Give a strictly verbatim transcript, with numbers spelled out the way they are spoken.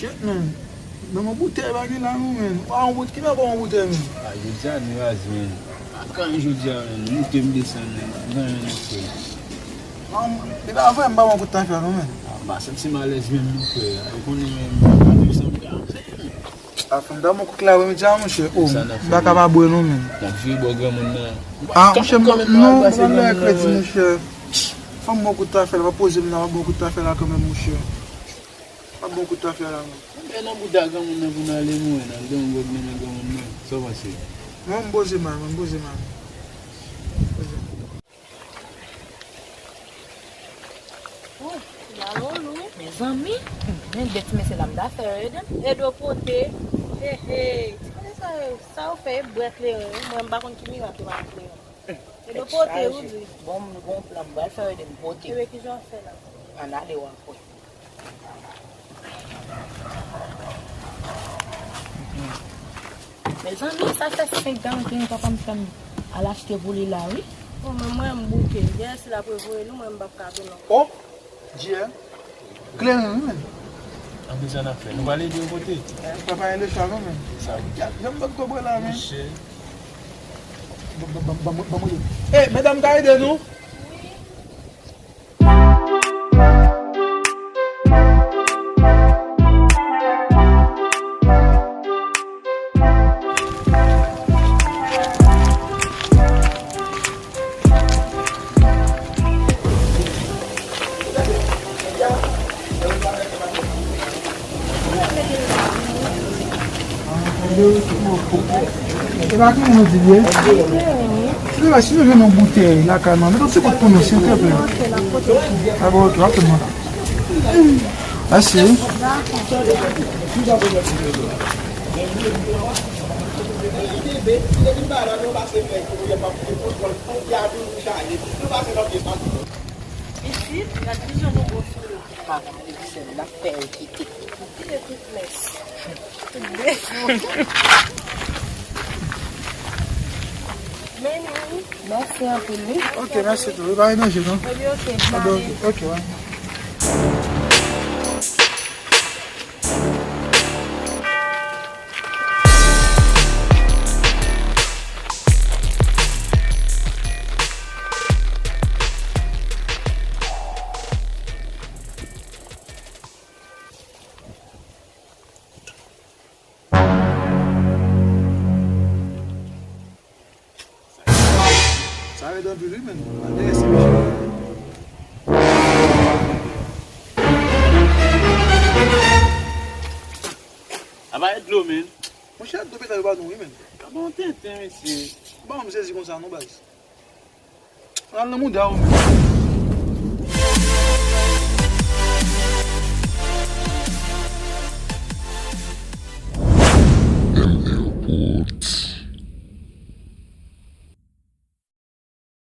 Kèt, men. Ban m yon boutèy, pa gen la non, men. Ou pa yon bout-, ki pa ba w yon boutèy, men? A, jodi a nou raz, men. A, kanmenm jodi a, men. Moute m desann, men. Gen anyen nou fè. Non, e pa vre, m pa ba w kout tafya non, men. A, m pa santi m alèz menm non, frè. Ou konnen, men, m pa santi m ka. A, fanm, ban m yon kout la, wi, medya, monchè. O, m pa ka pa bwè non, men. N ap vire bò granmoun nan. A, monchè, m pa, non, m pa ba l kredi, monchè. Fò m ba w kout tafya la, pa poze m la, m ap ba w kout tafya la kanmenm, monchè. Pa bon kout tafya la, non. Men nan bouda granmoun nan pou n ale, mwen, n al gen yon gwòg nan men granmoun nan. Sa w panse? Mwen, m poze mal, mwen, m poze mal. Poze. Wi, la lolo. Mezanmi, men de ti mesye la m ta fè yo ede m. Ede w pote. He, he. Ti konnen sa, sa yo fè, e bwè kleren. Mwen, m pa konn ki mirak yo pa kleren. Ede w pote, ou di. Bon, m gon plan, m pral fè yo ede m pote. Ebyen, kijan w ap fè la? Ann ale w ap wè. Mezanmi, sa fè senk tan ke papa m fè m al achte pou li la, wi. Bon, men mwen, m bouke. Dèyè si l ap revoye nou, mwen, m p ap ka tounen. O, Dye, kleren, wi, men. Anpil sa n ap fè. Nou pral ede yo pote. Papa, en de sa, non, men. Sa, wi. Jan m p ap konprann la, men. Monchè. Ban, ban, ban, ban, ban mwen. Ey, medam, ka ede nou? E pa ki moun di byen. Si nou, si nou jwenn yon boutèy lakay mwen, met yon ti kout pou nou, silteplè. A bon, ok, w ap tann mwen la. Mèsi. Isit, gad ki jan nou bon sou yo. Papa, li di se l ap fè yo kite. Kite tout mès. Men nou. Mèsi anpil, wi. Ok, mèsi tou. Wi, pa gen danje, non? Ebyen, ok, m ale. Ok, wi. Sa rèd anpil, wi, men. Enterese, mesye. Apa e dlo, men. Monchè, dlo peta yo ba nou, wi, men. Kaba yon tenten, mesye. Bon, m sezi konsa, non, baz. Al nan mouda w, men.